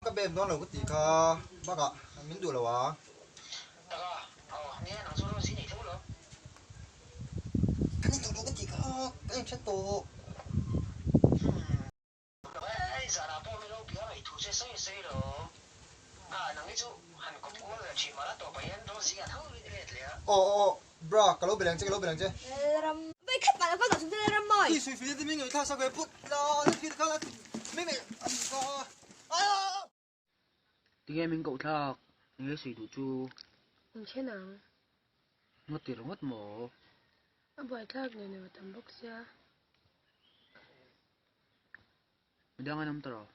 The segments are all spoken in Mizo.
Ka bem dawn lo ka tih kha bakah min duh lo a. Taka, aw nia nang chu Rosie nei tho lo. Kan in duh lo ka tih kha ka inthen tawh. Hmm, ei zanah pawh min lo bia ngaih thu che sawi sawi lo. Ah, nang hi chu han kawp kual ve thin mah la tawpah hian Rosie a tho in i let leh a. Aw aw aw, bra ka lo be lang che ka lo be lang che. Lalram. Vai khat mah lo kal tawh chung che Lalram mawi. Tui sui fil te min ngaih thlak sak ve put la la fil kha la ti mai mai a nih kha. Tinge min koh thlak? Enge sawi duh chu? In then ang. Ngawt tir ngawt maw? A buaithlak nen a va tam bawk sia. Midang an awm ta rawh.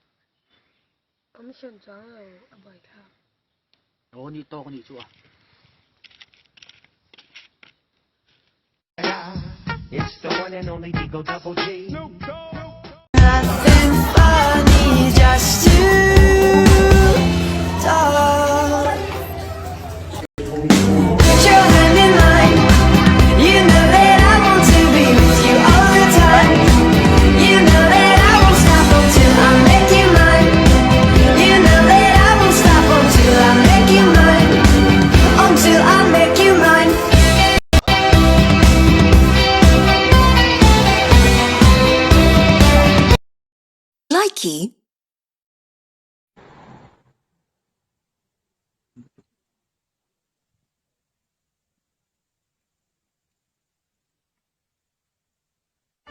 Awm hran chuang lo a buaithlak. Aw nih tawk anih chu a. It's the one and only Digo Double G. Nothing funny just to talk. Put your hand in mine. You know that I want to be with you all the time. You know that I won't stop until I make you mine. You know that I won't stop until I make you mine. Until I make you mine. Likey.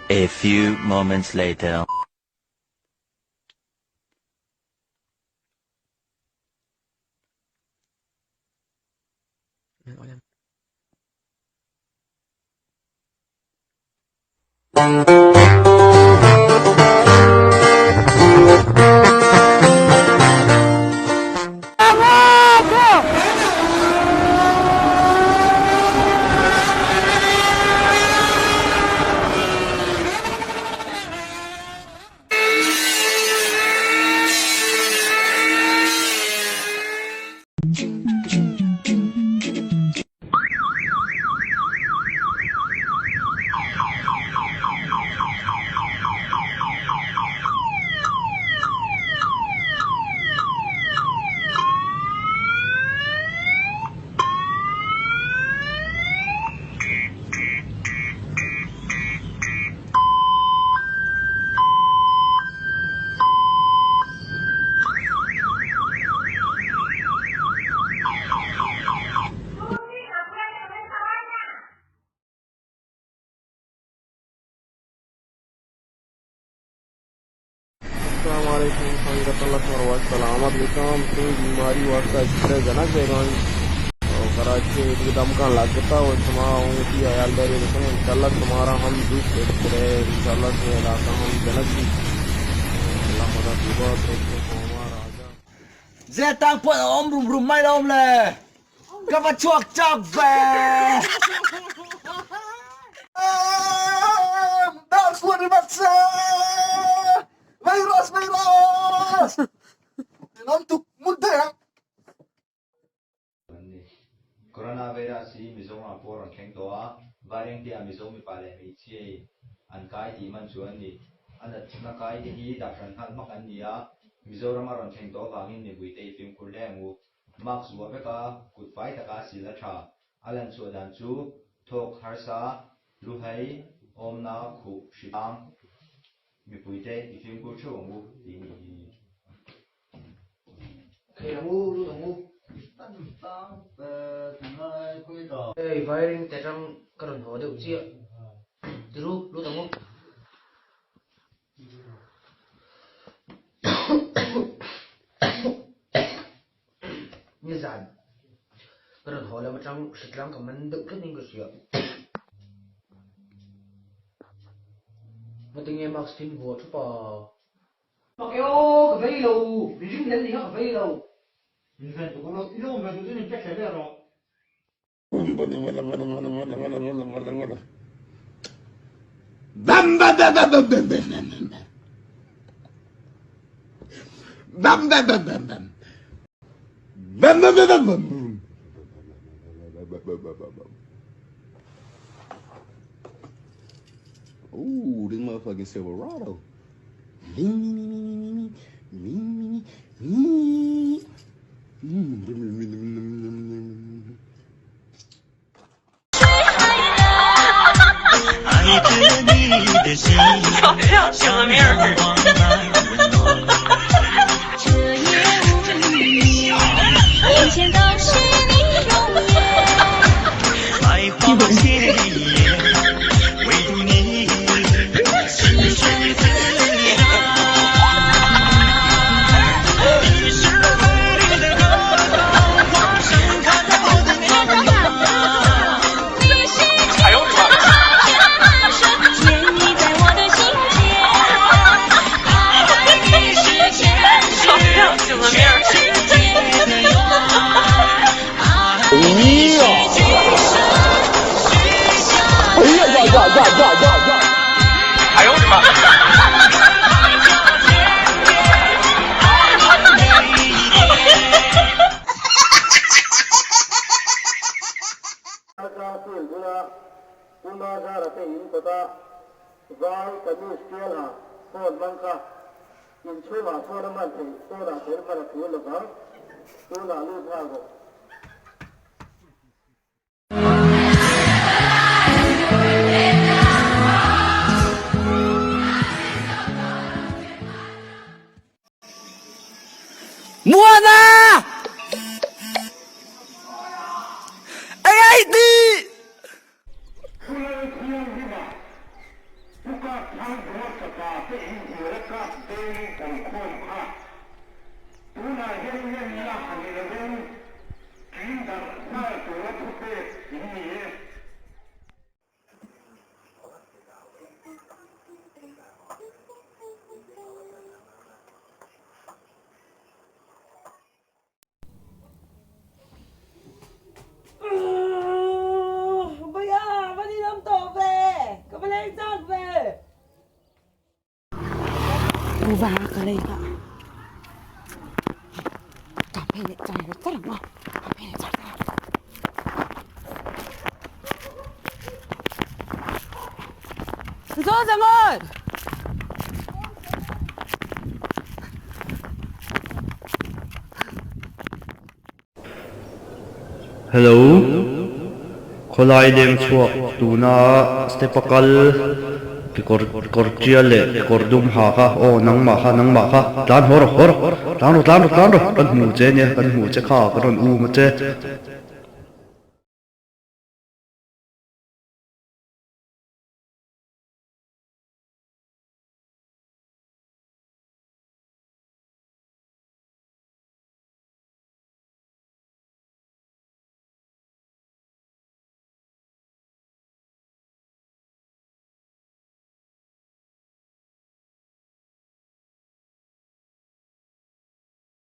A few moments later. السلام علیکم سنگت اللہ شمار واش سلامت بکام تو بیماری واسطہ اسپرے جنک بیگان کراچی ایک دم کا لگتا اور شما اونتی عیال داری بکنے انشاءاللہ تمہارا ہم دوست اسپرے انشاءاللہ سے علاقہ ہم جنک بھی اللہ خدا دیبات رکھے ہمارا راجہ Ze tang pawh a awm rum rum mai lo awm le. Ka va chhuak chak ve. Virus virus! Ninawm tuk mut daih ang. An ni. Coronavirus hi Mizoramah pawh a rawn thleng tawh a, Vairengte ah Mizo mipa leh hmeichhia in an kai tih man chu an ni. A natna kai te hi dah hran nghal hmak an ni a, Mizoram a rawn thleng tawh avangin mipuite i fimkhur hle ang u. Mask vuah vek a, kut fai taka sil a tha. A lan chhuah dan chu thawk harsa, luhai, awmna, khuh, hritlang, mipuite i fimkhur theuh ang u tih a nih hi. Thei ang u, lut ang u. Hei vairing te atang ka rawn haw deuh chiah. Tiru, lut ang u. Nizan ka rawn haw lam atang hritlang ka man deuh tlat in ka hria. Ngatinge mask in vuah thup a? Mak e aw, ka vei lo, min ring hlel ni kha ka vei lo. Min ven tuk lo, i lo awm ve duh chuan in pek hle hle rawh. Ooh, this motherfucking Silverado. Me, me, me, me, me, me, me, me, me. Muana! Eng ai ti? Hello khawlai leng chhuak tuna step a kal kekawr kawr tial leh kekawr dum ha kha aw nangmah kha nangmah kha tlan haw rawh haw rawh tlan rawh tlan rawh tlan rawh kan hmu che nia kan hmu che kha kan rawn um a che.